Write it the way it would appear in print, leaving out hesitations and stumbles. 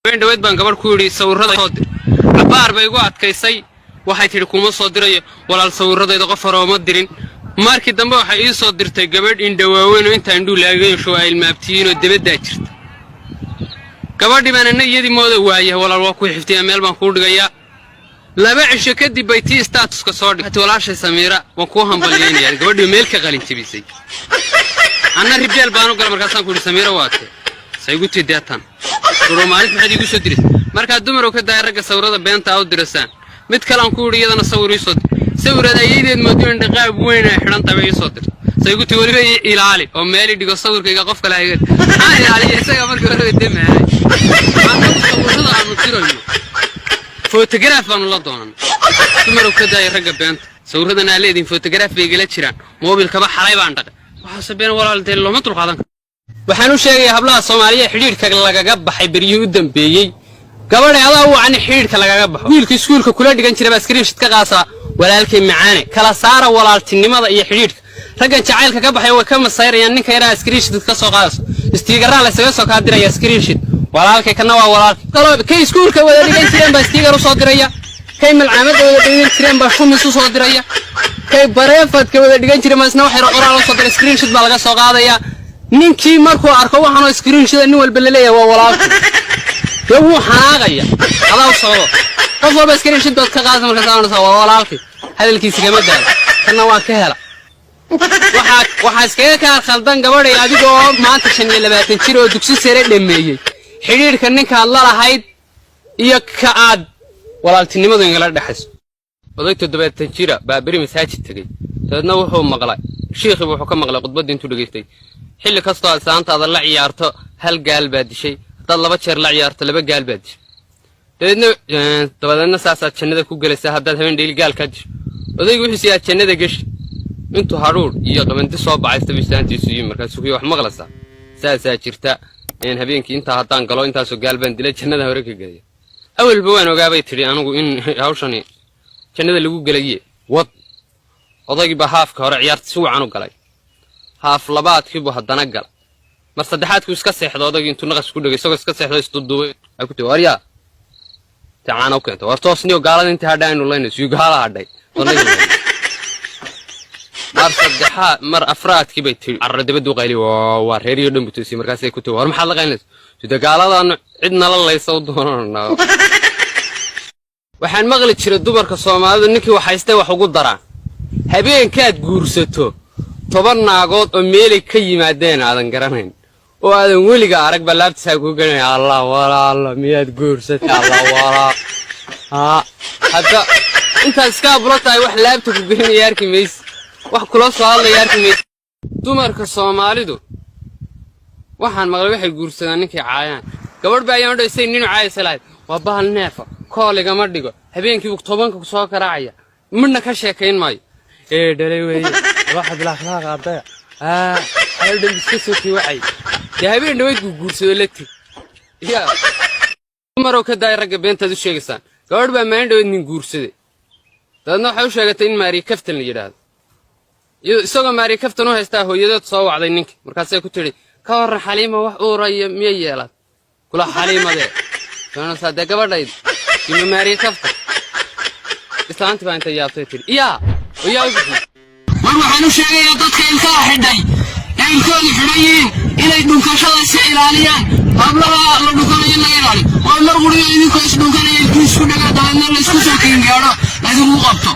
Habeen dhaweyd baan gabadh ku yidhi, "Sawirrada soo dir." Cabbaar bay igu adkaysay. Waxay tidhi, "Kuma soo dirayo, walaal, sawirradayda qof hore ooma dirin." Markii dambe waxay ii soo dirtay gabadh indhawaaweyn oo intaa indhuu laagaysho ay ilmaabtiyiinoo debaddaa jirta. Gabadhii baan anna iyadii mooda. "Waaya walaal, waa kuu xiftiyaa, meel baan kuu dhigayaa." 2 cisho kadib bay tii statuska soo dhigtay, "Walaashay Samiira, waan kuu hambalyaynayaa." Gabadhii meel ka qalin jebisay. Anna ribeel baan u gala. Markaasaan ku yidhi, "Samiira waate?" Saygu tii deetan guro maalinta maxaad iigu soo diraysa? Markaa dumarow, ka daaya ragga sawirada beenta aa u dirasaan. Mid kalean ku yidhi iyadana, "Sawir ii soo dir." Sawiraad ayaydeed moodo, indhaqaab weyn ay xidhan tahay bay ii soo dirtay. Saygu tii, "Weliba ii ilaali oo meel ii dhigo sawirkayga qof kale hayga." Maxaan ilaaliya? Isaga markii horeba demahay. Annagu sawirada aanu dirayno photograph baanu la doonan. Dumarow, ka daaya ragga beenta. Sawiradan aa leedihin photograph bay igala jiraan, moobilkaba xalay baan dhaqay. Waxaase been, walaal, dee looma dulqaadan karo. Waxaan u sheegayaa hablaha Soomaaliya xidhiidhka lagaga baxay beryihii u dambeeyey. Gabadha adaa u wacni xidhiidhka lagaga baxo, wiilka iskuulka kula dhigan jira baa screenshot ka qaasaa, "Walaalkay macaane." Kala saara walaaltinimada iyo xidhiidhka. Raggan jacaylka ka baxay way ka masayrayaan ninka yaraa screenshot ka soo qaadayso. Stickerraa la isaga soo kaa diraya, screenshot walaalkay, kana waa walaalkay. Kaloo kay iskuulka wada dhigan jireen baa sticker u soo diraya, kay malcaamadda wada dhigan jireen baa shumis u soo diraya, kay bareefadka wada dhigan jireen baa isna wax yar qoraal u soo diray, screenshot baa laga soo qaadaya. Ninkii markuu arko waxaanoo screenshot nin walba la leeyahay waa walaalkay, dee wuu xanaaqaya. Adaa u sababo. Qof walba screenshot baad ka qaadaysa, markaas oranaysaa, "Waa walaalkay, hadalkiisa kama daalo, kana waa ka hela." Waxaa iskaga kaa khaldan, gabadhay, adigoo maanta 25 jir oo dugsi sare dhameeyey, xidhiidhka ninkaad la lahayd iyo ka aad walaaltinimadu ingala dhexayso. Oday 70 jira baa beri masaajid tegey. Dabeedna wuxuu maqlay shiikhiibu wuxuu ka maqlay khudbaddii intuu dhegaystay, "Xilli kastoo aad islaantaada la ciyaarto, hal gaal baa dishay. Haddaad laba jeer la ciyaarto, laba gaal baa dishay. Dabeedna dabadeedna saasaad jannada ku gelaysaa haddaad habeen dheyli gaal kaa disho." Odaygu wuxuu siyaa jannada geshi. Intuu hadhuudh iyo qabandi soo baxaysta bisaantiisu yimi. Markaasuu kuyi, "Wax maqlaysaa? Saasaa jirta in habeenkii intaa haddaan galo, intaasoo gaal baan dilay, jannada hore ka gelaya. Awalba waan ogaabay," tidhi, "anigu in hawshani jannada lagu gelaye wad." Odaygii baa haafka hore ciyaarta si wacan u galay. Haaf labaadkiibuu haddana gala. Mar saddexaadkuu iska seexdo odaygii. Intuu naqas ku dhegay, isagoo iska seexdo isduduubay, ay ku tihi, "Waryaa, tacaana u keento, war toosniyo, gaalada intii hadhay aynu laynayso iyo gaala hadhay." Mar saddexaad, mar afraadkii bay tihi, carra dabaduu qayli, waa reeriyo dhan buu toosiyey. Markaasay ku tihi, "War maxaad la qaylinaysa?" Sida gaaladaanu cid nala laysa u doonanaa. Waxaan maqli jiray dumarka Soomaalidu ninkii wax haystay wax ugu daraan. Habeenkaad guursato, 10 naagood oo meelay ka yimaadeen aadan garanayn oo aadan weliga arag baa laabtiisaa kuu gelinaya. "Allah walaalo, miyaad guursatay? Allah walaal." Haa, hadda intaad iska abulo tahay, wax laabta ku gelinaya arki mayse, wax kula soo hadlaya arki mayse. Dumarka Soomaalidu waxaan maqlay waxay guursadaan ninkay caayaan. Gabadh baa ayaan odhaysay ninu caayaysa lahayd, "Waa bahal neefa, kool igama dhigo, habeenkiibu 10-ka soo garaacaya, midna ka sheekayn maayo, ee dhalay weeye, waxa bila akhlaaq ardaya aa hal dhan iska soo kiwacay." Dee habeen dhaweyd buu guursado la teg ya. Dumarow, ka daaya ragga beentaad u sheegaysaan. Gabadh baa maalin dhaweyd nin guursaday. Dabeedna waxay u sheegatay in Maariya Kaftan la yidhaahdo. Isagoo Maariya Kaftan u haystaa hooyadeed soo wacday ninka. Markaasay ku tidhi, "Ka warran Xaliima, wax uuraya miyay yeelaad?" Kula xaliimadee doonaysaa? Dee gabadhayd ima Maariya Kaftan. Islaantii baa intay yaabtay tidhi, "Iyaa yaa u bixiyey?" War waxaan u sheegayaa dadka ilkaha xidhay ee ilkoodu xidhan yihiin inay dhunkashada iska ilaaliyaan. Hablaha la dhunkanayo in laga ilaaliyo. Waa mar quriyo idinkoo isdhunkanaya ilkii isku dhaga, dabeedna la isku soo kiingaadho, laydinku qabto.